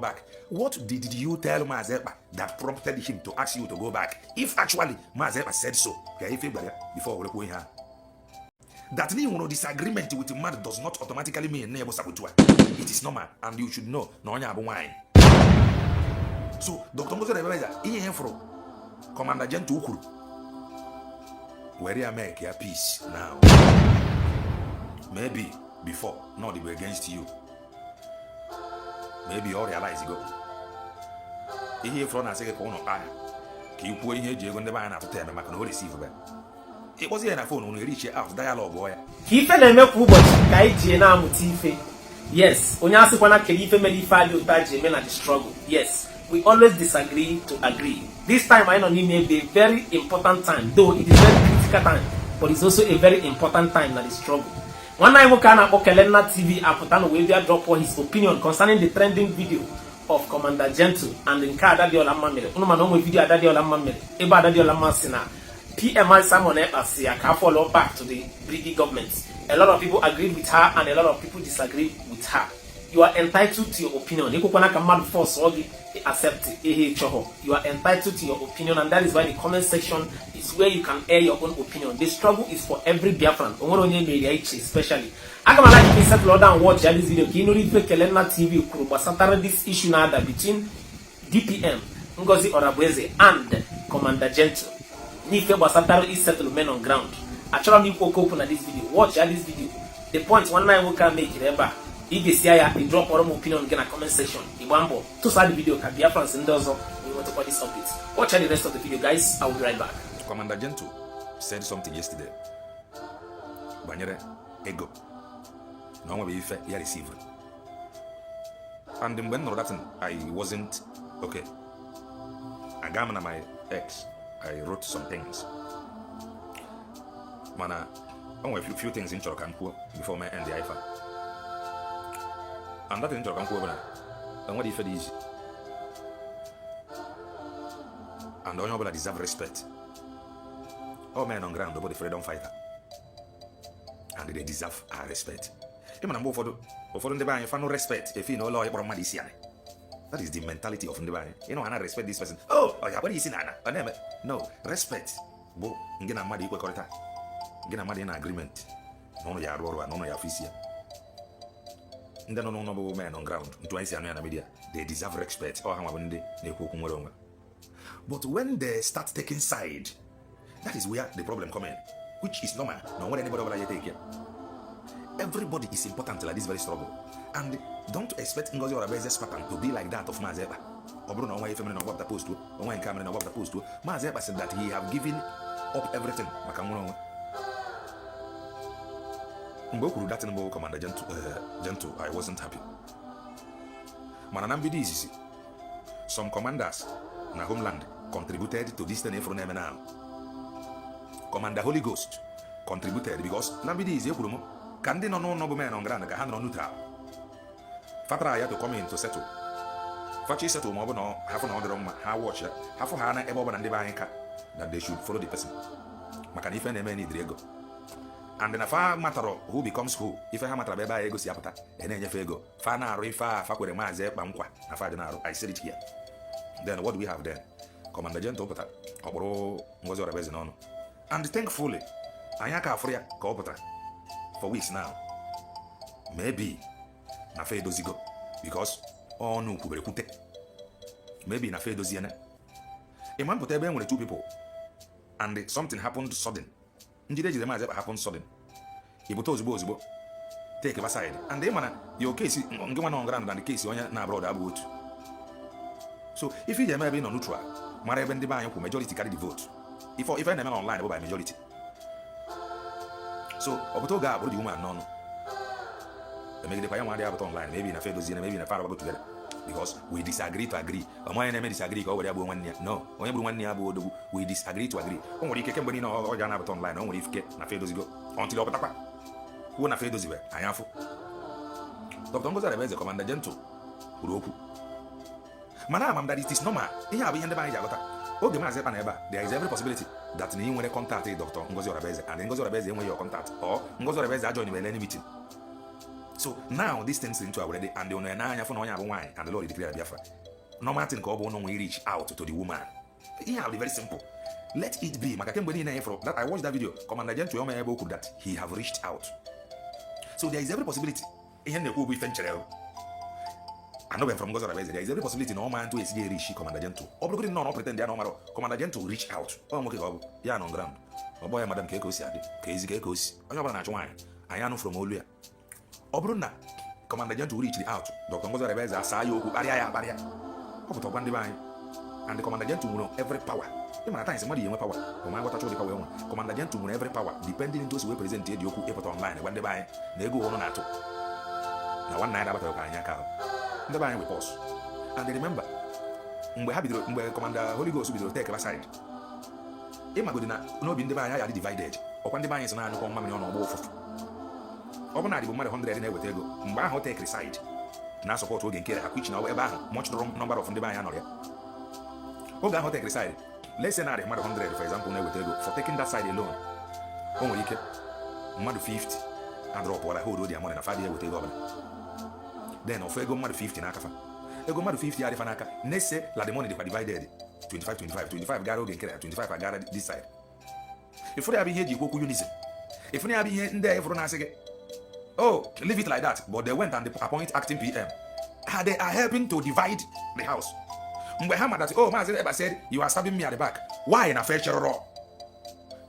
Back. What did you tell Maazị Ekpa that prompted him to ask you to go back? If actually Maazị Ekpa said so, ka ife gwara ya before were kwuo ihe ahụ. That na ị nwere disagreement with mmadụ does not automatically mean na ị bụ saboteur. It is normal and you should know na onye abụ nwaanyị. So Dr. Ngozi Orabueze, ihe fụrụ Commander Gentle kwuru were ya make ya peace now. Maybe before not be against you, maybe ọ realize go ihe ifụrụ na-asị gị ka ụnụ kpaa ka ị kwuo ihe eji ego ndị be anyị na-atụta eme maka na o receive be ịkpọzi ya na phone, unu erichie out dialogue ya. Ka ife na-eme kwa ụbọchị ka anyị ji na-amụta ife. Yes, onye asịkwana kedu ife mere ife adị ụta ji eme na the struggle. Yes, we always disagree to agree. This time anyị nọ n'ime ebe, very important time, though it is very critical time, but it's also a very important time na the struggle. Nwanne anyị nwoke a na-akpọ Kelenna TV apụta na wee bịa drop his opinion concerning the trending video of Commander Gentle and nke Adadiola Mma mere. Unu mana onwe video Adadiola Mma mere ebe Adadiola Mma si na PM Simon Ekpa si ya ka follow back to the BRGIE government. A lot of people agreed with her and a lot of people disagree with her. You are entitled to your opinion. Ekwekwana ka mmadụ force ọ gị accept ihe ị chọrọ. You are entitled to your opinion, and that is why the comment section is where you can air your own opinion. The struggle is for every Biafran. Onwere onye mere ya iche especially. Aga m ala ka settle down, watch ya this video ka ị nụrụ ife Kelenna TV kwuru gbasatara this issue na-ada between DPM Ngozi Orabueze and Commander Gentle n'ife gbasatara isettle men on ground. Achọrọ m ikwu oke okwu na this video. Watch ya this video, the point nwanne anyị nwoke a mekiri ebe a, ị ga-esi ya, ị dropọrọ m opinion gị na comment section. Ịgba mbọ tụsa the video ka Biafrans ndị ọzọ wee nwetakwa this update. Watch the rest of the video, guys. I will be right back. Commander Gentle said something yesterday banyere ego na o nwere ife ya receive, and mgbe m nụrụ that thing, I wasn't okay. Aga m na my ex, I wrote some things, mana o nwere few things m chọrọ ka m kwuo before my end ife a. And that thing m chọrọ ka m kwuo bụ na enwere ife dị easy and onye ọbụla deserve respect. All men on ground bụ the freedom fighter and they deserve our respect. Ị mana mgbe ụfọdụ, ụfọdụ ndị be anyị fanụ respect efi na ụlọ ịkpọrọ mmadụ isi anị. That is the mentality of ndị be anyị. Ị nọ ha na respect this person, oh, ọ ya kpọrọ isi n'ala, ọ na-eme. No, respect bụ gị na mmadụ ikwekọrịta, gị na mmadụ ị na agreement na ụnụ ya arụ ọrụ a na ụnụ ya afụ isi ya. Ndị nọ n'ụlọ bụ men on ground, ntu anyị si anụ ya na media, they deserve respect. Ọ ha nwa bụ ndị na-ekwu okwu nwere onwe. But when they start taking side, that is where the problem come in, which is normal na onwere anybody ọbụla ya take ya. Everybody is important like this very struggle, and don't expect Ngozi Orabueze's pattern to be like that of Maazị Ekpa. Ọ bụrụ na ọnwa ife mere na ọgbapụta post, onwe nke a mere na ọgbapụta post. Maazị Ekpa said that he have given up everything maka nwere onwe. Mgbe o kwuru that thing bụ Commander Gentle, Gentle, I wasn't happy. Mana na mbido izizi, some commanders na homeland contributed to this thing ifuru na-eme now. Commander Holy Ghost contributed because na mbido izi ekwuru m ka ndị nọ n'ụlọ bụ men on ground ka ha nọrọ neutral, fatara ya to come in to settle fachi settle, ma ọ bụ na ha fụ na ọ dịrọ mma, ha watch ya, ha fụ ha na ebe ọ bụla ndị be anyị ka that they should follow the person, maka na ife na-eme n'idiri ego and na fa matara who becomes who. Ife ha matara bụ ebe a ego si apụta, e na-enyefe ego fa na-arụ ife a fa kwere Maazị Ekpa nkwa na fa dị na-arụ. I said it here. Then what do we have then? Commander Gentle pụtara ọkpụrụ Ngozi Orabueze n'ọnụ, and thankfully anyị aka afụrụ ya ka ọ pụtara for weeks now. Maybe na fa edozigo, because ọnụ kwubere kwute. Maybe na fa edoziene. Ịma mpụta ebe e nwere two people and something happened sudden, njide ejide Maazị Ekpa happened sudden, ibute ozugbo ozugbo take side, and ị mana your case nke nwa nọ on ground and the case onye na abroad abụghị otu. So ife iji eme ebe ị nọ neutral, mara ebe ndị be anyị kwụ, majority carry the vote. Ife na-eme na online bụ by majority. So ọ pụta oge a bụrụ the woman n'ọnụ emegidekwa ya nwa adịghị apụta online. Maybe na fa edozie, maybe na fa arụbago together, because we disagree to agree. Ọma onye na-eme disagree ka ọ were ya gbuo nwanne ya. No, onye gburu nwanne ya bụ odogwu. We disagree to agree. O nwere ike kemgbe niile ọ ga na-apụta online, o nwere ike na fa edozigo until ọ pụtakwa kwuo na fa edozibe. Anyị afụ Dr. Ngozi Orabueze, Commander Gentle kwuru okwu, mana ama m that it is normal. Ihe a bụ ihe ndị be anyị ji aghọta oge Maazị Ekpa na ebe a, there is every possibility that na ị nwere contact Dr. Ngozi Orabueze and Ngozi Orabueze enweghị your contact, or Ngozi Orabueze ajoin were any meeting. So now these things into already and unu na-anya fụ na onye abụ nwaanyị and the Lord declare Biafra. Normal thing ka ọ bụ ụnụ nwee reach out to the woman. Ihe a dị very simple. Let it be, maka kemgbe niile anyị fụrụ that I watched that video, Commander Gentle ọma ebe o kwuru that he have reached out. So there is every possibility, ihe m na-ekwu bụ ife nchere o. Anọbeghị from Ngozi Orabueze. There is every possibility na ọ ma ntụ esi erishi Commander Gentle. Ọ bụrụgodị na ọ pretend ya na ọ mara Commander Gentle reach out, ọ nwoke ka ọ bụ ya nọ ground, ọ bọ ya, "Madam, ka eko si adị, ka ezi ka eko si." Onye ọbụla na-achụ nwaanyị anyị anụ from olu ya. Ọ bụrụ na Commander Gentle reach out, Dr. Ngozi Orabueze asa ya okwu, kparịa ya akparịa, ọ pụta ọgwa ndị be anyị. And the Commander Gentle nwere every power. Ị mara times mmadụ enwe power, ọ ma nghọtacha ụdị power enwe. Commander Gentle nwere every power, depending into o si wee present dị okwu, ịpụta online gwa ndị be anyị na ego ụnụ na-atụ na ₦1 agbataghị anyị aka ahụ. Ndị be anyị, we pause and remember mgbe ha bidoro, mgbe Commander Holy Ghost bidoro take side, ịmagodi na n'obi ndị be anyị adị divided. Ọkwa ndị be anyị so na-anyụkọ mmamịrị ọnụ ọgba ụfụfụ. Ọ bụ na adịbụ mmadụ 100 na-eweta ego mgbe ahụ take side na support oge nke ha kwichi na ebe ahụ much number of ndị be anyị anọrọ ya oge ahụ take side. Let's say narị mmadụ 100, for example, na-eweta ego. For taking that side alone, o nwere ike mmadụ 50 adropụọla, hold their money na fadị eweta ego ọbụla. Then ofu ego mmadụ 50 n'aka fa, ego mmadụ 50 adịfa n'aka na-ese la, the money dịkwa divided 25 25 25 gara oge nkere, 25 agara this side. Ịfụrụ ya bụ ihe eji ekwu okwu unison. Ịfụrụ ya bụ ihe ndị a ịfụrụ na-asị gị, "Oh, leave it like that," but they went and they appoint acting PM. Ah, they are helping to divide the house. Mgbe ha ma that, oh, Maazị Ekpa said, "You are stabbing me at the back," why na fe cherọrọ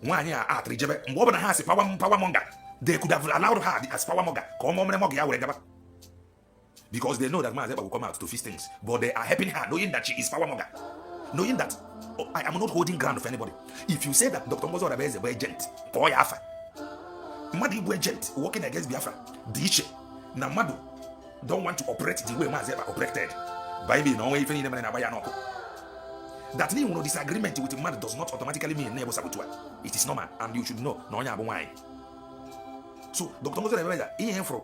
nwaanyị a atịrị jebe? Mgbe ọ bụ na ha si power power monger, they could have allowed her as power monger ka ọ mụọ mọga ya were gaba, because they know that Maazị Ekpa will come out to fix things. But they are helping her, knowing that she is power monger, knowing that, oh, I am not holding ground for anybody. If you say that Dr. Ngozi Orabueze bụ agent, kpọọ ya afa. Mmadụ ịbụ agent working against Biafra dị iche na mmadụ don't want to operate the way Maazị Ekpa operated by me na ọnwa ife niile mere na-agba ya n'ọkụ. That na nwere disagreement with mmadụ does not automatically mean na ebo saboteur. It is normal, and you should know na onye abụ nwaanyị. So Dr. Ngozi Orabueze, ihe fụrụ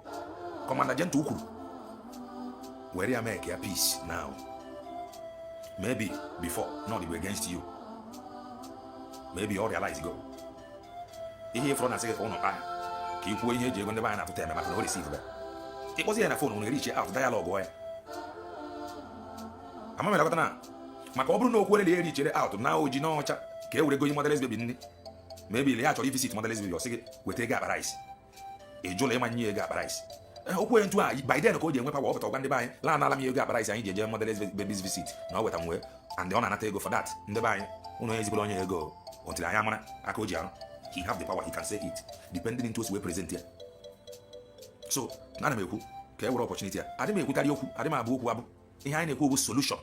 Commander Gentle kwuru were ya make ya peace now. Maybe before not be against you, maybe ọ realize go ihe ịfụrụ na asị gị ka ụnụ kpaa, ka ị kwuo ihe eji ego ndị be anyị na-atụta eme, maka na o receive be ịkpọzi ya na phone, nwere reach out dialogue ya ama mere na maka ọ bụrụ na okwu ya reachere out na oji n'ọcha ka e were goyi motherless baby nni. Maybe ya chọrọ ivisit motherless baby, ọ sị gị weta ego akpa rice, ị jụla ịma nye ego akpa rice. Okwu ya ntu a, by then ka o ji enwe power, ọ pụta ọgwa ndị be anyị la anala m ya ego akpa rice anyị ji eje motherless babies visit na ọ weta m wee, and ọ na-anata ego for that. Ndị be anyị, ụnụ onye ezigboro onye ego until anyị amara aka o ji arụ. He have the power, he can say it depending into osi wee present ya. So ana m ekwu ka e were opportunity a. Adị m ekwukarị okwu, adị m abụ okwu abụ. Ihe anyị na-ekwu bụ solution.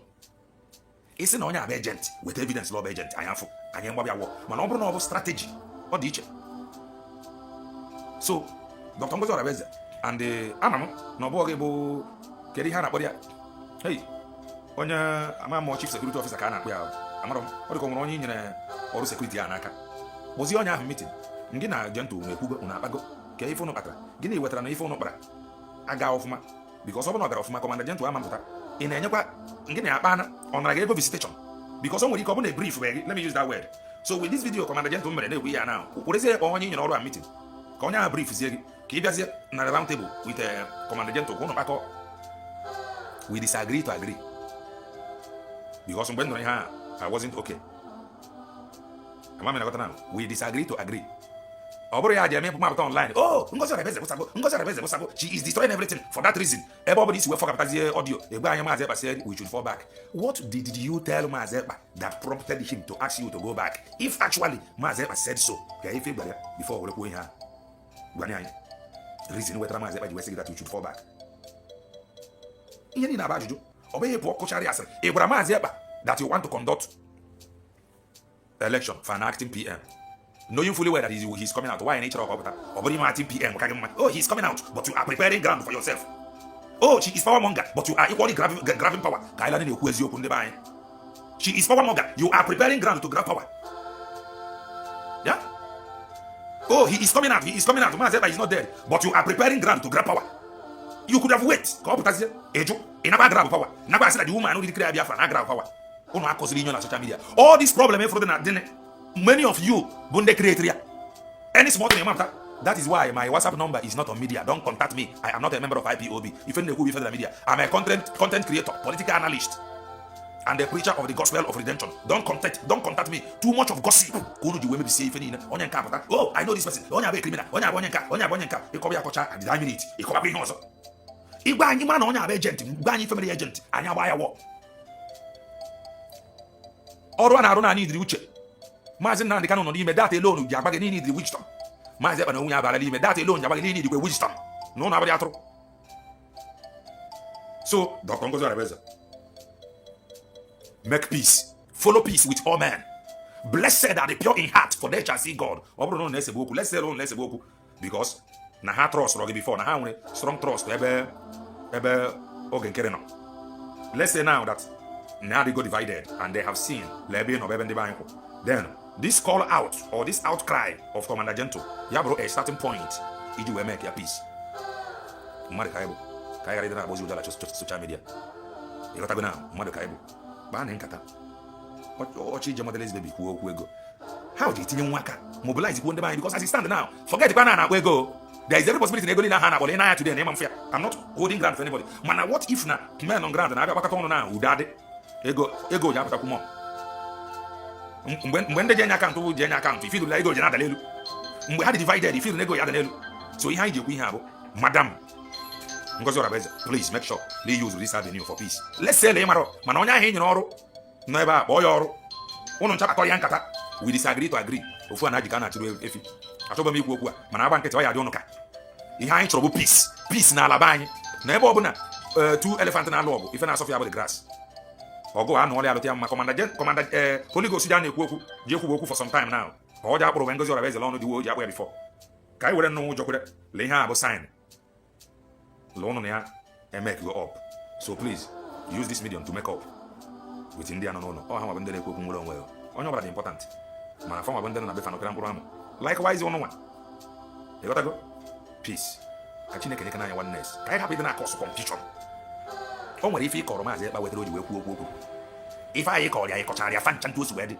Isi na onye abụ agent, weta evidence na ọ bụ agent, anyị afụ anyị mgbabịa wọ. Mana ọ bụrụ na ọ bụ strategy, ọ dị iche. So Dr. Ngozi Orabueze and ama m na ọ bụghị bụ, kedu ihe a na-akpọ ya? Hey, onye ama m, chief security officer ka a na-akpọ ya, amara m. Ọ dịka ọ nwere onye i nyere ọrụ security ya n'aka. Kpọzie onye ahụ meeting. Ngị na Gentle unu ekwugo, unu akpago ka ife unu kpatara. Gịnị wetara na ife unu kpara aga ọfụma? Because ọ bụrụ na ọ gara ọfụma, Commander Gentle ama mpụta. Ị na-enyekwa ngị na akpa ana ọ nara gị ego visitation? Because o nwere ike ọ bụ na brief gị, let me use that word. So with this video Commander Gentle mere na-ekwu ya now, werezie ya kpọọ onye i nyere ọrụ a meeting, ka onye ahụ brief zie gị, ka ị bịazie na round table with Commander Gentle ka unu kpakọ. We disagree to agree, because mgbe m nụrụ ihe a, I wasn't okay. Ama m na we disagree to agree. Ọ bụrụ ya ji eme mapụta online, "Oh, Ngozi Orabueze bụ sabo, Ngozi Orabueze bụ sabo, she is destroying everything." For that reason, ebe ọ bụla isi wee fọkapụtazie audio egbe anyị, Maazị Ekpa said we should fall back. What did you tell Maazị Ekpa that prompted him to ask you to go back? If actually Maazị Ekpa said so, ka ife gwara ya before were kwuo ihe a, gwanye anyị reason wetara Maazị Ekpa ji wee sị gị that you should fall back. Ihe niile abụ ajụjụ. Ọ bụghị pụọ kụcharị asịrị. Ị gwara Maazị Ekpa that you want to conduct election for an acting PM, knowing fully well that he's coming out? Why na ịchọrọ ka ọ pụta? Ọ bụrụ ime acting PM ka gị mma. Oh, he's coming out, but you are preparing ground for yourself. Oh, she is power monger, but you are equally grabbing power. Ka anyị na-ekwu eziokwu, ndị be anyị. She is power monger, you are preparing ground to grab power. Yeah, oh, he is coming out, he is coming out. Maazị Ekpa is not dead, but you are preparing ground to grab power. You could have wait ka ọ pụtazie ịjụ. Ị nakwa grab power, nakwa asị na the woman who declare Biafra na grab power. Ụnụ akọziri inyo na social media. All this problem efuru dị na dị, many of you bụ ndị create ya. Any small thing ịmapụta That is why my WhatsApp number is not on media. Don't contact me. I am not a member of IPOB. Ife na-ekwu ife na media. I'm a content creator, political analyst, and the preacher of the gospel of redemption. Don't contact me. Too much of gossip. Ka unu ji wee mebisie ife niile. Onye nke apụta. "Oh, I know this person." Onye abụ a criminal. Onye abụ onye nka. Onye abụ onye nka. Ịkọba ya akọcha at the minute. Ịkọbakwa ihe ọzọ. Igwe anyị mara na onye abụ agent. Gwa anyị ife mere agent. Anyị agba ya wọ. Ọrụ a na-arụ na idiri uche. Maazị Nnamdị Kanụ nọ n'ime, that alone ji agba gị niile idiri wisdom. Maazị Ekpa na onwe ya abara n'ime, that alone ji agba gị niile idikwe wisdom. Na ụlọ abụghị atụrụ. So, Dr. Ngozi Orabueze, make peace. Follow peace with all men. Blessed are the pure in heart, for they shall see God. Ọ bụrụ na ụnụ na-esegbu okwu, let's say ụnụ na-esegbu okwu because na ha trust gị before, na ha nwere strong trust ebe oge nkere nọ. Let's say now that now they go divided and they have seen la ebe ị nọ bụ ebe ndị be anyị kwụ. Then this call out or this outcry of Commander Gentle ya bụrụ a starting point iji wee make ya peace. Mmadụ ka anyị bụ, ka anyị ghara ịdị na-agbozi ụjọ na social media. Ịghọtago na mmadụ ka anyị bụ, kpaa na nkata ọchị ije motherless baby kwuo okwu ego ha ji tinye nwa aka mobilize kwuo ndị be anyị, because as it stand now, forget kwa na na-akpọ ego. There is every possibility na ego niile ha na-akpọ ị na-anya today na ịma mfe ya. I'm not holding ground for anybody, mana what if na men on ground na-abịa gbakọta ọnụ na udo adị, ego ji apụtakwu mọ mgbe ndị ji enye akaụntụ bụ ji enye akaụntụ ifilu na ego ji na-ada n'elu, mgbe ha dị divided ifilu na ego ya ada n'elu. So ihe anyị ji ekwu ihe a bụ, Madam Ngozi Orabueze, please make sure they use this avenue for peace. Let's say na ị mara mana onye ahụ ị nyere ọrụ nọ ebe a, kpọọ ya ọrụ ụnụ ncha kpakọ ya nkata. We disagree to agree. Ofu a na-aji ka a na-achụrụ efi. Achọghị m ikwu okwu a, mana agba nkịtị ọ ya dị ụnụ ka ihe anyị chọrọ bụ peace, peace na ala be anyị. Na ebe ọbụla two elephant na-alụ ọgụ, ife na-asọfịa bụ the grass. Ọgụ a nụọla ya lụta ya mma. Commander Commander Holy Ghost ji a na-ekwu okwu ji ekwu okwu for some time now ka ọ ji akpụrụ wee Ngozi Orabueze ọnụ dị ji akpụ ya before ka anyị were nnụnụ ụjọ kwere lee ihe a bụ sign lụọ ụnụ na ya emeke go up. So please use this medium to make up with ndị a nọ n'ụlọ. Ọ ha nwa bụ ndị na-ekwu okwu nwere onwe ya. Onye ọbụla dị important, mana afọ nwa bụ ndị nọ na befa nọkara mkpụrụ amụ. Likewise ụnụ nwa, ịghọtago? Peace ka Chineke nyekana anyị oneness, ka anyị hapụ ịdị na-akọsụ confusion. O nwere ife ịkọrọ Maazị Ekpa wetara o ji wee kwuo okwu okwu ife anyị kọrọ ya, ịkọchara ya fancha ntu o si wee dị,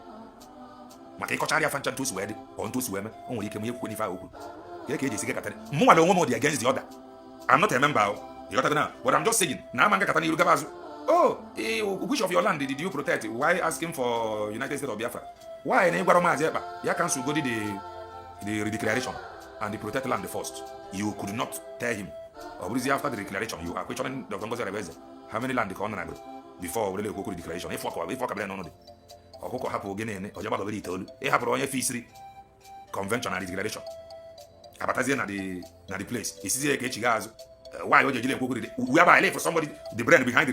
maka ịkọchara ya fancha ntu o si wee dị, ọ ntu o si wee mee, o nwere ike ma ihe kwukwe n'ife ahụ o kwuru ka eji esi gakọtara. Mụ nwale onwe m dị against the other. I'm not a member o, ịghọtago na? But I'm just saying na ama ngakọta n'iru gaba azụ. Oh, which of your land did you protect? Why asking for United States of Biafra? Why na ịgwara Maazị Ekpa ya cancel godi the declaration and the protect land first? You could not tell him. Ọ bụrụzi after the declaration, you are questioning Dr. Ngozi Orabueze how many land ka ọ nara before were ekwu okwu declaration. Ịfọ ọkọ ịfọ ọkabere n'ọnụ dị ọkụkọ hapụ oge na-ene ọjọọ gbadobere itoolu ịhapụrụ onye fisiri convention and declaration abatazie na the place isizie ka echiga azụ. Why o ji ejiri ekwu okwu whereby for somebody the brain behind the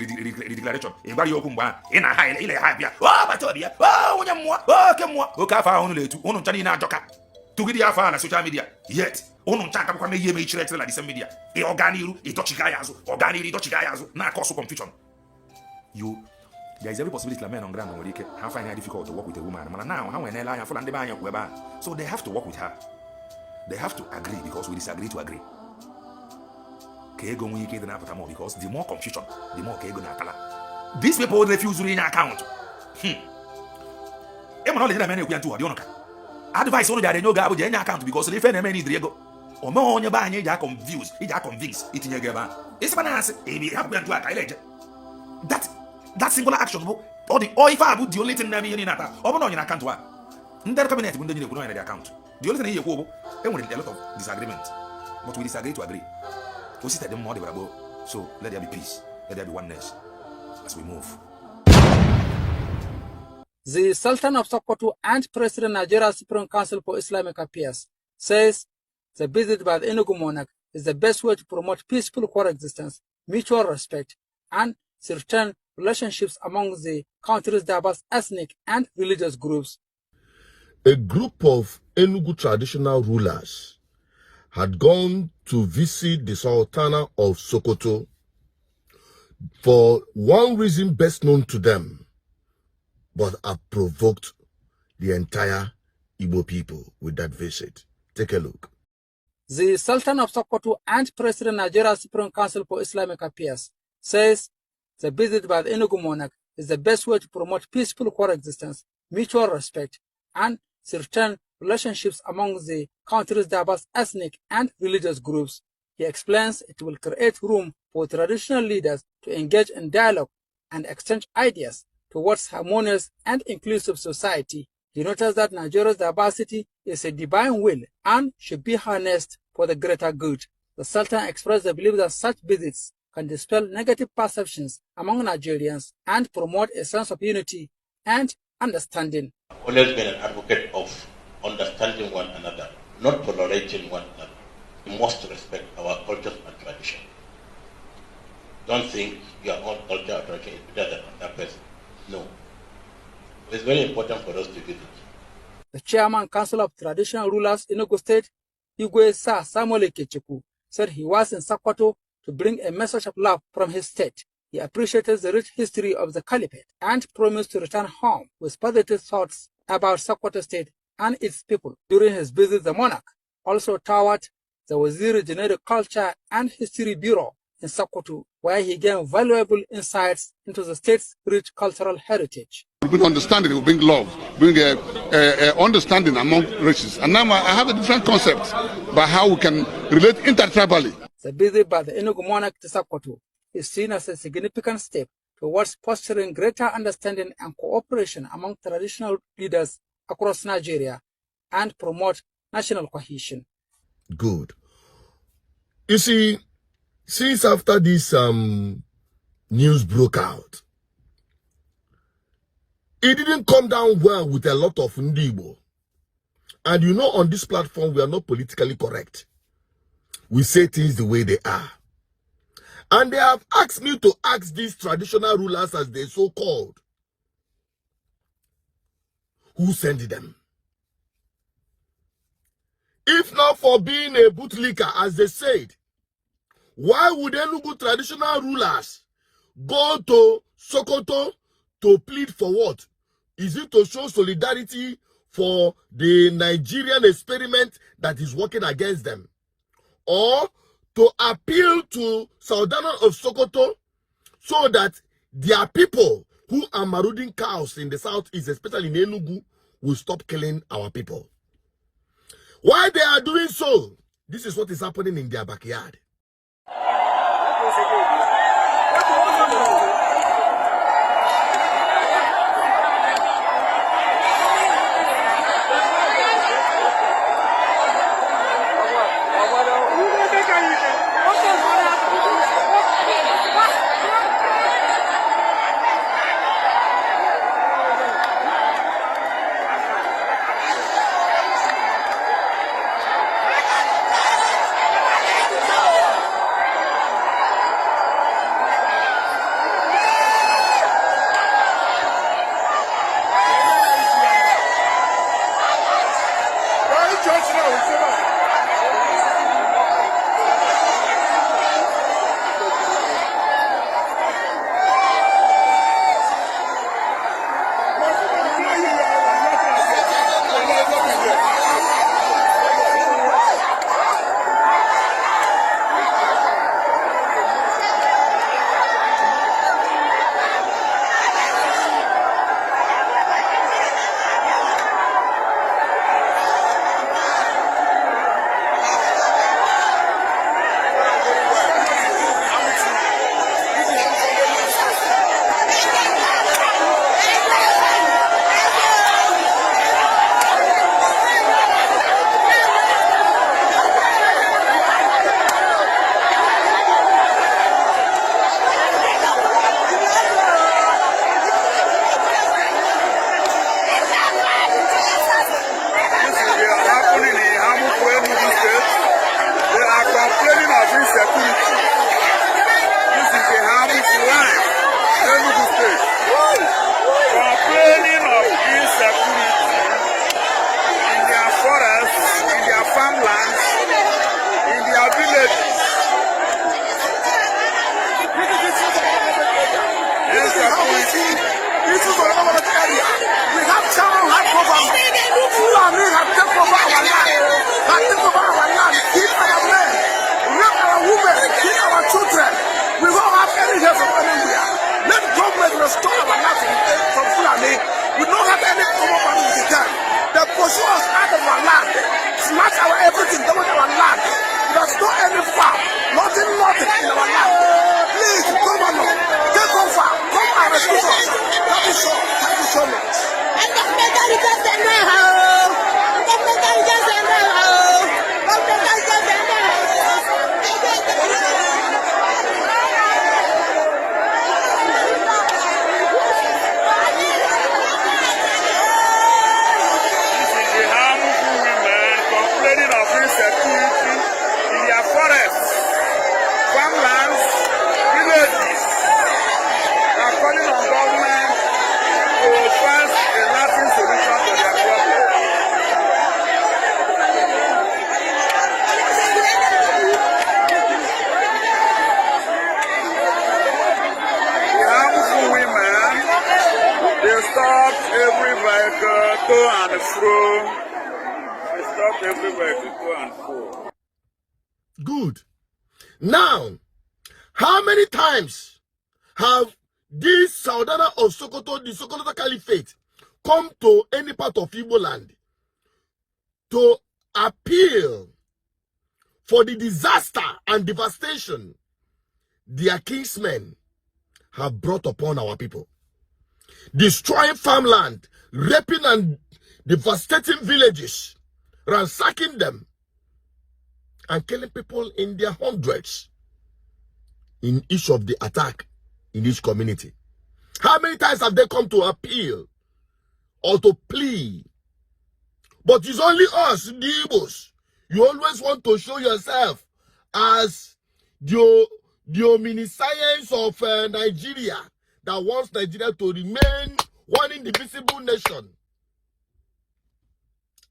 declaration, ị gwara ya okwu mgbe ahụ ị na ha ile ha bịa o bata obi ya o onye mmụọ o oke mmụọ oke afọ ahụ unu na-etu unu ncha niile ajọka tụgide ya afọ ahụ na social media, yet unu ncha akabụkwa mee ihe eme ichire echire na the same media. Ị ọga n'iru ịdọchiga ya azụ, ọga n'iru ịdọchiga ya azụ na-akọsụ confusion. You, there is every possibility that men on ground nwere ike ha find it difficult to work with a woman, mana now ha nwere n'ele anya fụla ndị be anya kwụ ebe ahụ, so they have to work with her. They have to agree because we disagree to agree, ka ego nwee ike ịdị na-apụta more, because the more confusion, the more ka ego na-atala. These people refuse inye akaụntụ. Ị mara ọ na-eme na-ekwu ya ntụ ọ dị ụnụ ka advice ụnụ bịara enye oge abụ ji enye akaụntụ, because na ife na-eme n'idiri ego o meghị onye be anyị iji a-confuse iji a-convince itinye ego ebe ahụ ịsịkwa na asị ebi hapụ ya ntụ a ka anyị na-eje. That singular action bụ ọ dị ọ ife a bụ the only thing na-eme ihe niile ata. Ọ bụrụ na ọ nyere akaụntụ a, ndị cabinet bụ ndị nyere ekwu na ọ nyere dị akaụntụ. The only thing ihe ekwu bụ e nwere a lot of disagreement, but we disagree to agree. Osita dị mma ọ dịbara gboo. So let there be peace, let there be oneness as we move. The Sultan of Sokoto and President Nigeria Supreme Council for Islamic Affairs says the visit by the Enugu monarch is the best way to promote peaceful coexistence, mutual respect, and certain relationships among the country's diverse ethnic and religious groups. A group of Enugu traditional rulers had gone to visit the Sultana of Sokoto for one reason best known to them, but have provoked the entire Igbo people with that visit. Take a look. The Sultan of Sokoto and President Nigeria Supreme Council for Islamic Affairs says the visit by the Enugu monarch is the best way to promote peaceful coexistence, mutual respect, and certain relationships among the country's diverse ethnic and religious groups. He explains it will create room for traditional leaders to engage in dialogue and exchange ideas towards harmonious and inclusive society. He noted that Nigeria's diversity is a divine will and should be harnessed for the greater good. The Sultan expressed the belief that such visits can dispel negative perceptions among Nigerians and promote a sense of unity and understanding. I've always been an advocate of understanding one another, not tolerating one another. We must respect our cultures and tradition. Don't think your own culture or tradition is better than another person. No. It's very important for us to visit. The chairman, Council of Traditional Rulers in Enugu State, Igwe Sir Samuel Ikechukwu, said he was in Sokoto to bring a message of love from his state. He appreciated the rich history of the caliphate and promised to return home with positive thoughts about Sokoto State and its people. During his visit, the monarch also toured the Waziri Junaidu Culture and History Bureau in Sokoto, where he gained valuable insights into the state's rich cultural heritage. We bring understanding, we bring love, bring understanding among races. And now I have a different concept about how we can relate intertribally. The visit by the Enugu monarch to Sokoto is seen as a significant step towards fostering greater understanding and cooperation among traditional leaders across Nigeria and promote national cohesion. Good. You see, since after this news broke out, it didn't come down well with a lot of Ndigbo. And you know, on this platform, we are not politically correct. We say things the way they are. And they have asked me to ask these traditional rulers, as they so called, who sent them. If not for being a bootlicker, as they said, why would Enugu traditional rulers go to Sokoto to plead for what? Is it to show solidarity for the Nigerian experiment that is working against them? Or to appeal to Sardauna of Sokoto so that their people who are marauding cows in the southeast, especially in Enugu, will stop killing our people? Why they are doing so? This is what is happening in their backyard. This is happening in Hamufu, Enugu State. They are complaining of insecurity. This is the Hamufu line, Enugu State. Complaining of insecurity in their forests, in their farmlands, in their villages. Insecurity. This is our area. We have channel hard government. Fulani have taken over our land. Have taken over our land, kill our men, rape our women, kill our children. We don't have any help from anywhere. Let government restore our land from Fulani. We don't have any common family with them. They pursue us out of our Like to and fro. They stop everywhere to to and fro. Good. Now, how many times have this Sardauna of Sokoto, the Sokoto Caliphate, come to any part of Igbo land to appeal for the disaster and devastation their kinsmen have brought upon our people? Destroying farmland, raping and devastating villages, ransacking them, and killing people in their hundreds in each of the attack in each community. How many times have they come to appeal or to plead? But it's only us, the Igbos. You always want to show yourself as the omniscience of Nigeria that wants Nigeria to remain one indivisible nation.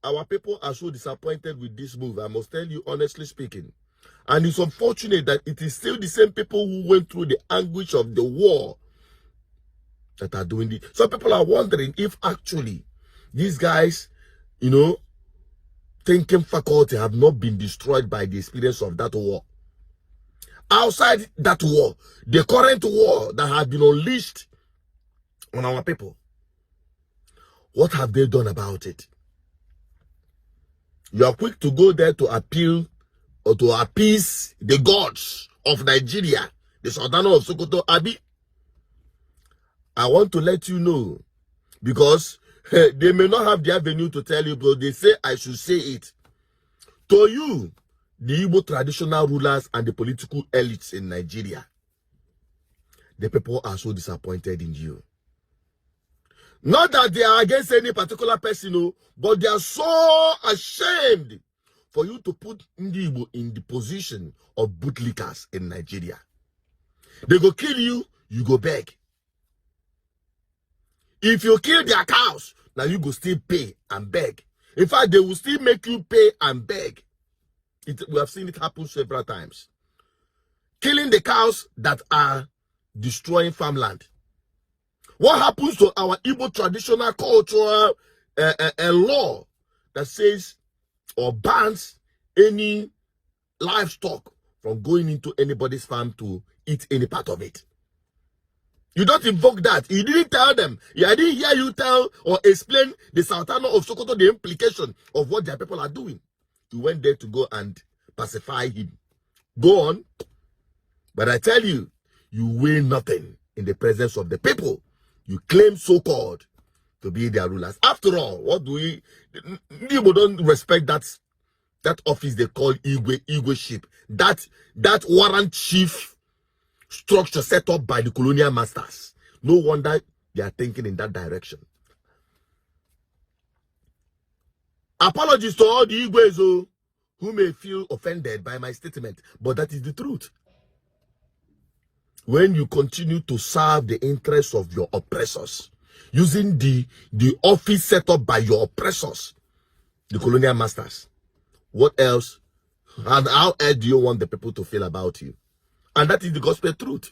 Our people are so disappointed with this move. I must tell you, honestly speaking. And it's unfortunate that it is still the same people who went through the anguish of the war that are doing it. Some people are wondering if actually these guys thinking faculty have not been destroyed by the experience of that war. Outside that war, the current war that has been unleashed on our people, what have they done about it? You are quick to go there to appeal or to appease the gods of Nigeria, the Sultan of Sokoto, Abi. I want to let you know because they may not have the avenue to tell you, but they say I should say it. To you, the Igbo traditional rulers and the political elites in Nigeria, the people are so disappointed in you. Not that they are against any particular person, no, but they are so ashamed for you to put Ndi Igbo in the position of bootlickers in Nigeria. They go kill you, you go beg. If you kill their cows, now you go still pay and beg. In fact, they will still make you pay and beg. We have seen it happen several times. Killing the cows that are destroying farmland. What happens to our Igbo traditional cultural law that says or bans any livestock from going into anybody's farm to eat any part of it? You don't invoke that. You didn't tell them. Yeah, I didn't hear you tell or explain the Sultan of Sokoto the implication of what their people are doing. You went there to go and pacify him. Go on. But I tell you, you weigh nothing in the presence of the people you claim so-called to be their rulers. After all, what do we... People don't respect that office they call Igwe, Igwe ship. That warrant chief structure set up by the colonial masters. No wonder they are thinking in that direction. Apologies to all the Igwes who may feel offended by my statement, but that is the truth. When you continue to serve the interests of your oppressors, using the office set up by your oppressors, the colonial masters, what else and how else do you want the people to feel about you? And that is the gospel truth.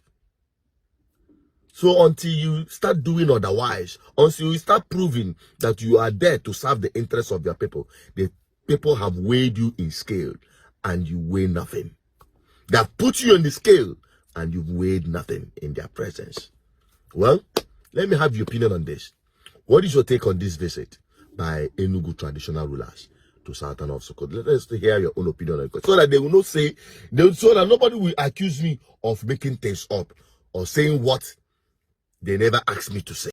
So until you start doing otherwise, until you start proving that you are there to serve the interests of your people, the people have weighed you in scale and you weigh nothing. They have put you on the scale and you've weighed nothing in their presence. Well, let me have your opinion on this. What is your take on this visit by Enugu traditional rulers to Sultan of Sokoto? Let us hear your own opinion on it, so that they will not say, so that nobody will accuse me of making things up or saying what they never asked me to say.